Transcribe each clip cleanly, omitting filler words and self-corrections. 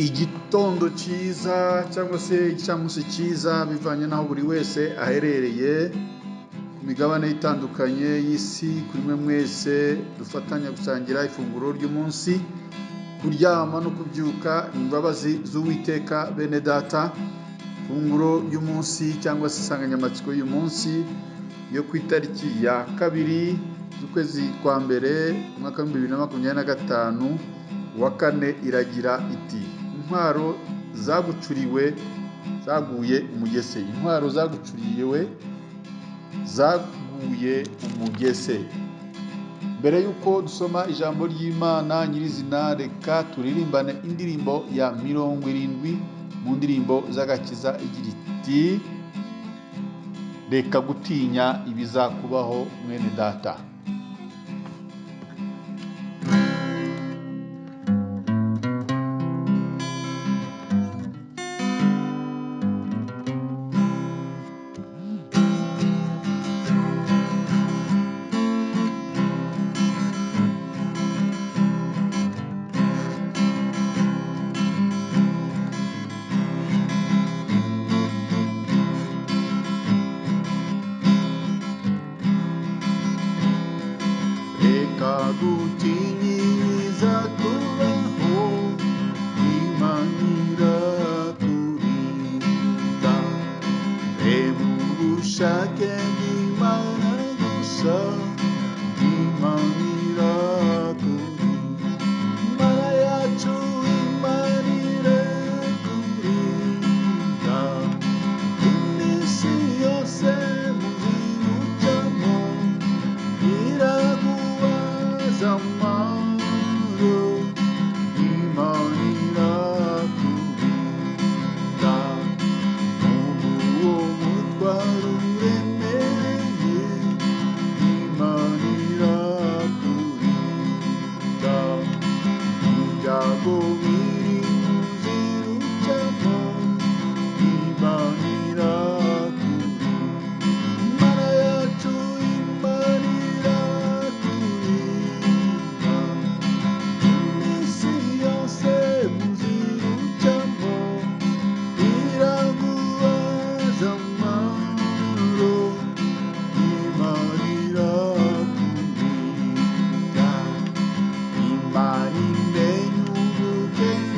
Igitondo cyiza cyangwa se igicamunsi cyiza, bivanye n'aho buri wese aherereye ku migabane itandukanye y'isi. Kuri mwe mwese dufatanya gusangira ifunguro ry'umunsi, kuryama no kubyuka ni imbabazi z'Uwiteka. Bene data, ifunguro ry'umunsi cyangwa se insanganyamatsiko y'uyu munsi yo ku itariki ya 2 z'ukwezi kwa mbere, umwaka wa 2025 wa kane, iragira iti: "Intwaro zagucuriwe zaguye umugese." Intwaro zagucuriwe zaguye umugese. Mbere y'uko dusoma ijambo ry'Imana nyirizina, reka turirimbane indirimbo ya 70 mu ndirimbo z'agakiza igira iti: "Reka gutinya ibizakubaho, mwene data." Reka gutinya ibizakubaho, Imana irakurinda. Reba ubushake bw'Imana gusa, Imana irakurinda. Imana yacu, Imana irakurinda. Iminsi yose mu nzira ucamo, iraguhaza amahoro. Imana irakurinda. N'ubu uwo mutwaro uremereye, Imana irakurinda. Ibyago biri mu nzira ucamo, Imana irakurinda. Imana yacu, Imana irakurinda. Iminsi yose mu nzira ucamo, iraguhaza amahoro. Imana irakurinda. Imana imenya ubukene.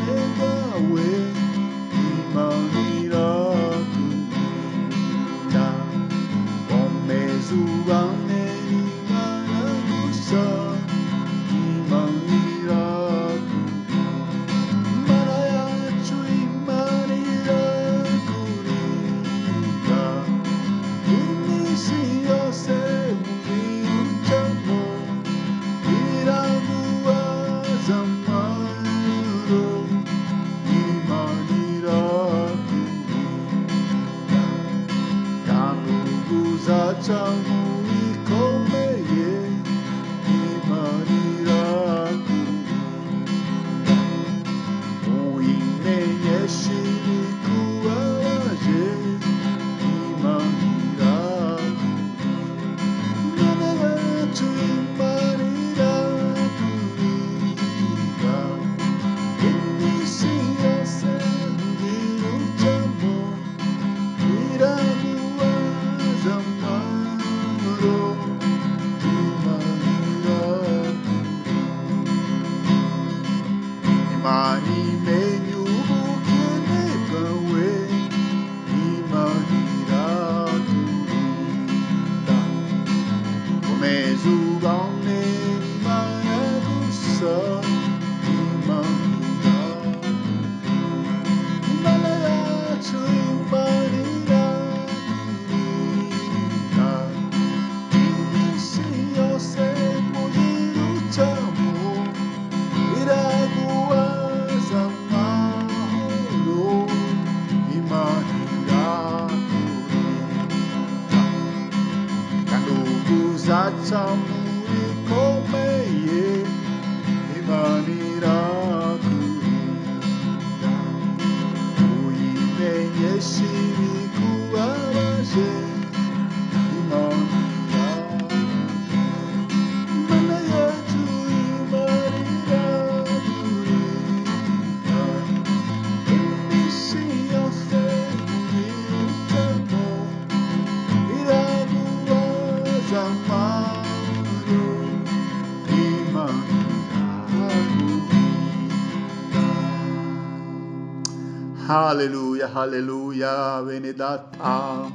Haleluya, haleluya, bene data.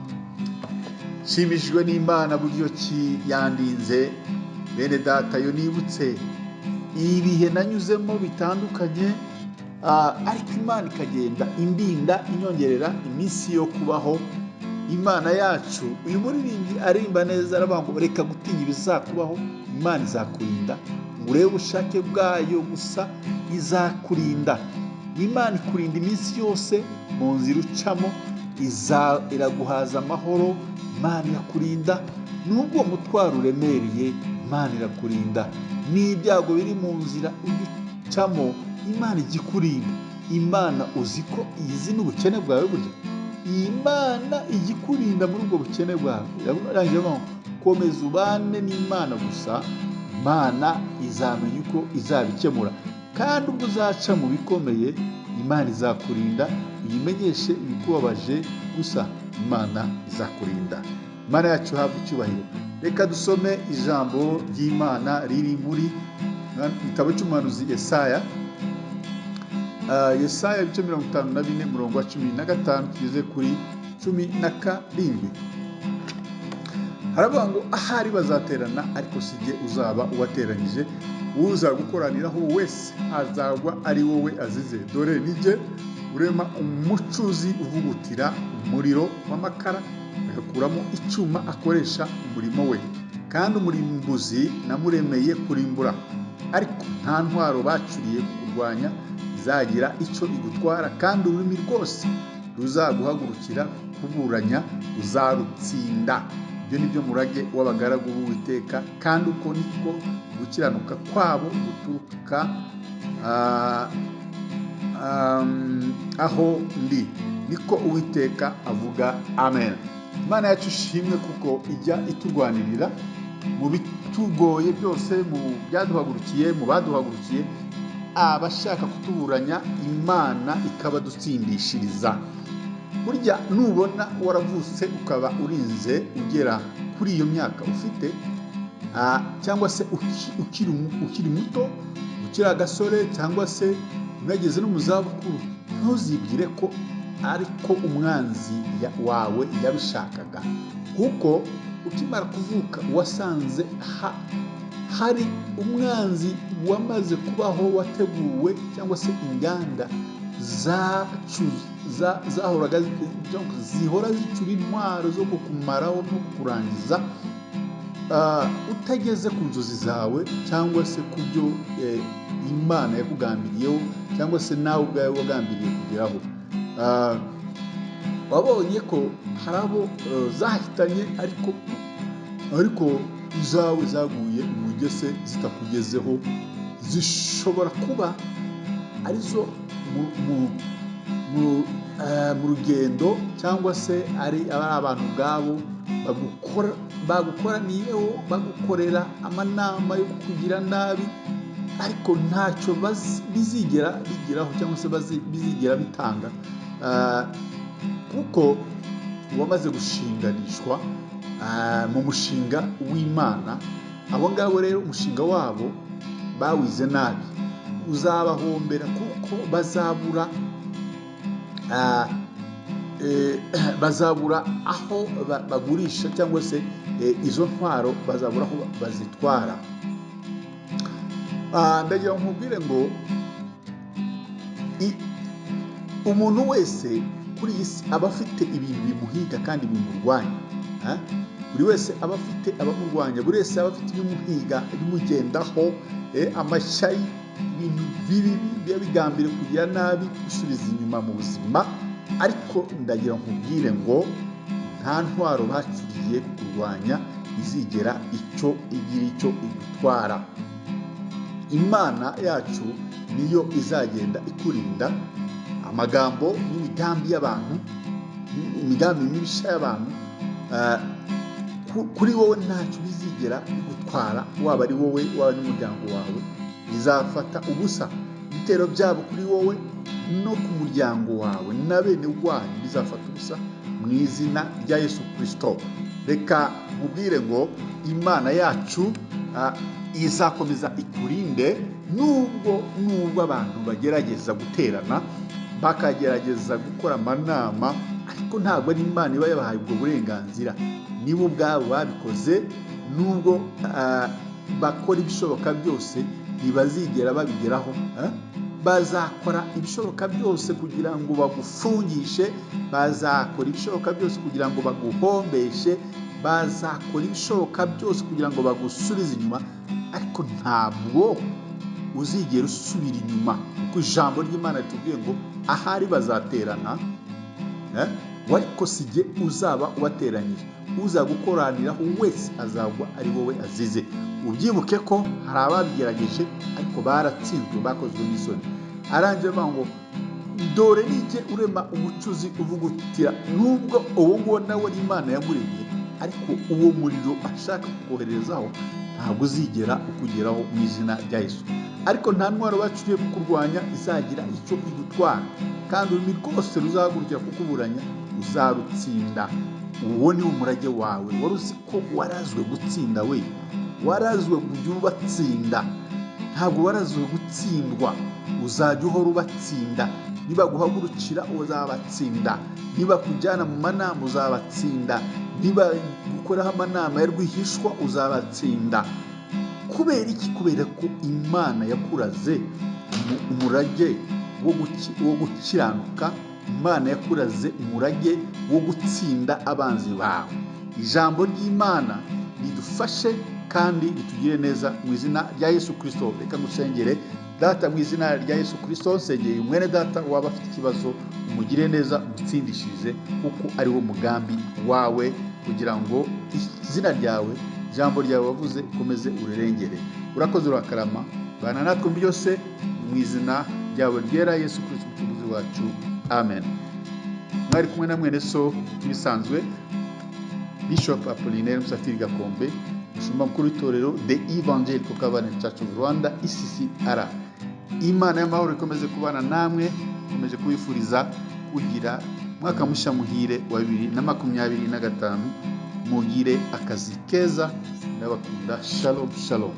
Nshimishijwe n'Imana buryo ki yandinze, bene data. Yo nibutse ibihe nanyuzemo bitandukanye, ariko Imana ikagenda indinda, inyongerera iminsi yo kubaho. Imana yacu, uyu muririmbyi aririmba neza, aravuga ngo reka gutinya ibizakubaho, Imana izakurinda, ngo urebe ubushake bwayo gusa, izakurinda. Imana ikurinda iminsi yose mu nzira ucamo, iraguhaza amahoro. Imana irakurinda nubwo uwo mutwaro uremereye, Imana irakurinda n'ibyago biri mu nzira ucamo, Imana ijya ikurinda. Imana uzi ko izi n'ubukene bwawe, burya Imana ijya ikurinda muri ubwo bukene bwawe. Irangije ivuga ngo komeza ubane n'Imana gusa, Imana izamenya uko izabikemura. Kandi ubwo uzaca mu bikomeye, Imana izakurinda, uyimenyeshe ibikubabaje gusa, Imana izakurinda. Imana yacu ihabwa icyubahiro. Reka dusome ijambo ry'Imana riri muri igitabo cy'umuhanuzi Yesaya. Yesaya ibice 54, umurongo wa 15 tugeze kuri 17. Haravuga ngo ahari bazaterana, ariko si jye uzaba ubateranyije. Uzagukoraniraho wese azagwa ari wowe azize. Dore ni jye urema umucuzi uvugutira umuriro w'amakara, agakuramo icyuma akoresha umurimo we. Kandi umurimbuzi namuremeye kurimbura, ariko nta ntwaro bacuriye kukurwanya izagira icyo igutwara, kandi ururimi rwose ruzaguhagurukira kuburanya uzarutsinda. Ibyo ni byo murage w'abagaragu b'Uwiteka, kandi uko niko gukiranuka kwabo guturuka aho ndi, niko Uwiteka avuga. Amen. Imana yacu ishimwe kuko ijya iturwanirira mu bitugoye byose, mu byaduhagurukiye, mu baduhagurukiye, abashaka kutuburanya, Imana ikabadutsindishiriza. Burya nubona waravutse ukaba urinze ugera kuri iyo myaka ufite, cyangwa se ukiri muto, ukiri agasore, cyangwa se unageze no mu zabukuru, ntuzibwire ko ariko umwanzi wawe yabishakaga, kuko ukimara kuvuka wasanze hari umwanzi wamaze kubaho, wateguwe, cyangwa se inganda zahoraga zihora zicura intwaro zo kukumaraho no kukurangiza, utageze ku nzozi zawe, cyangwa se ku byo Imana yakugambiriyeho, cyangwa se nawe ubwawe wagambiriye kugeraho. Wabonye ko hari abo zahitanye, ariko izawe zaguye umugese zitakugezeho. Zishobora kuba arizo mu rugendo, cyangwa se ari abantu ubwabo bagukoraniyeho, bagukorera amanama yo kukugira nabi, ariko ntacyo bizigera bigeraho, cyangwa se bizigera bitanga, kuko wamaze gushinganishwa mu mushinga w'Imana. Abo ngabo rero umushinga wabo bawize nabi, uzabahombera, kuko bazabura aho bagurisha, cyangwa se izo ntwaro bazabura aho bazitwara. Ndagira ngo nkubwire ngo umuntu wese kuri iyi si aba afite ibintu bimuhiga kandi bimurwanya. Buri wese aba afite abamurwanya, buri wese aba afite ibimuhiga, ibimugendaho, amashyari, ibintu bibi biba bigambiriye kugira nabi, gusubiza inyuma mu buzima. Ariko ndagira nkubwire ngo nta ntwaro bacuriye kukurwanya izigera icyo igira icyo igutwara. Imana yacu niyo izagenda ikurinda amagambo n'imigambi y'abantu, imigambi mibisha y'abantu. Kuri wowe ntacyo bizigera bigutwara, waba ari wowe, waba n'umuryango wawe, bizafata ubusa. Ibitero byabo kuri wowe no ku muryango wawe na bene wanyu bizafata ubusa mu izina rya Yesu Kristo. Reka nkubwire ngo Imana yacu izakomeza ikurinde, nubwo abantu bagerageza guterana. Bakagerageza gukora amanama, ariko ntabwo ari Imana iba yabahaye ubwo burenganzira, nibo ubwabo babikoze. Nubwo bakora ibishoboka byose, ntibazigera babigeraho. Bazakora ibishoboka byose kugira ngo bagufungishe, bazakora ibishoboka byose kugira ngo baguhombeshe, bazakora ibishoboka byose kugira ngo bagusubize inyuma, ariko ntabwo uzigera usubira inyuma, kuko ijambo ry'Imana ritubwiye ngo ahari bazaterana, ariko si jye uzaba ubateranyije. Uzagukoraniraho wese azagwa ari wowe azize. Ubyibuke ko hari ababigerageje ariko baratsinzwe, bakozwe n'isoni. Arangije avuga ngo dore nijye urema umucuzi uvugutira. Nubwo uwo nguwo nawe ari Imana yamuremye, ariko uwo muriro ashaka kukoherezaho ntabwo uzigera ukugeraho mu izina rya Yesu. Ariko nta ntwaro bacuriye kukurwanya izagira icyo igutwara, kandi ururimi rwose ruzahagurukira kukuburanya uzarutsinda. Uwo ni umurage wawe. Wari uzi ko warazwe gutsinda? We warazwe kujya ubatsinda, ntabwo warazwe gutsindwa. Uzajya uhora ubatsinda. Nibaguhagurukira uzabatsinda, nibakujyana mu manama uzabatsinda, niba gukoraho amanama ya rwihishwa uzabatsinda. Kubera iki? Kubera ko Imana yakuraze umurage wo gukiranuka. Imana yakuraze umurage wo gutsinda abanzi bawe. Ijambo ry'Imana ridufashe kandi ritugire neza mu izina rya Yesu Kirisito. Reka ngusengere. Data, mu izina rya Yesu Kirisito, nsengeye umwene data waba afite ikibazo, umugire neza, umutsindishirize, kuko ari wo mugambi wawe, kugira ngo izina ryawe, ijambo ryawe wavuze, ukomeze urirengere. Urakoze, urakarama, bana natwe byose mu izina ryawe ryera Yesu Kirisito umucunguzi wacu, amen. Mwari kumwe na mwene so nk'ibisanzwe, Bishop Apollinaire Musafiri Gakombe, umushumba mukuru w'itorero The Evangelical Covenant Church of Rwanda, ECCR. Imana y'amahoro ikomeze kubana namwe. Ikomeje kubifuriza kugira umwaka mushya muhire wa 2025. Mugire akazi keza, ndabakunda. Shalom, shalom.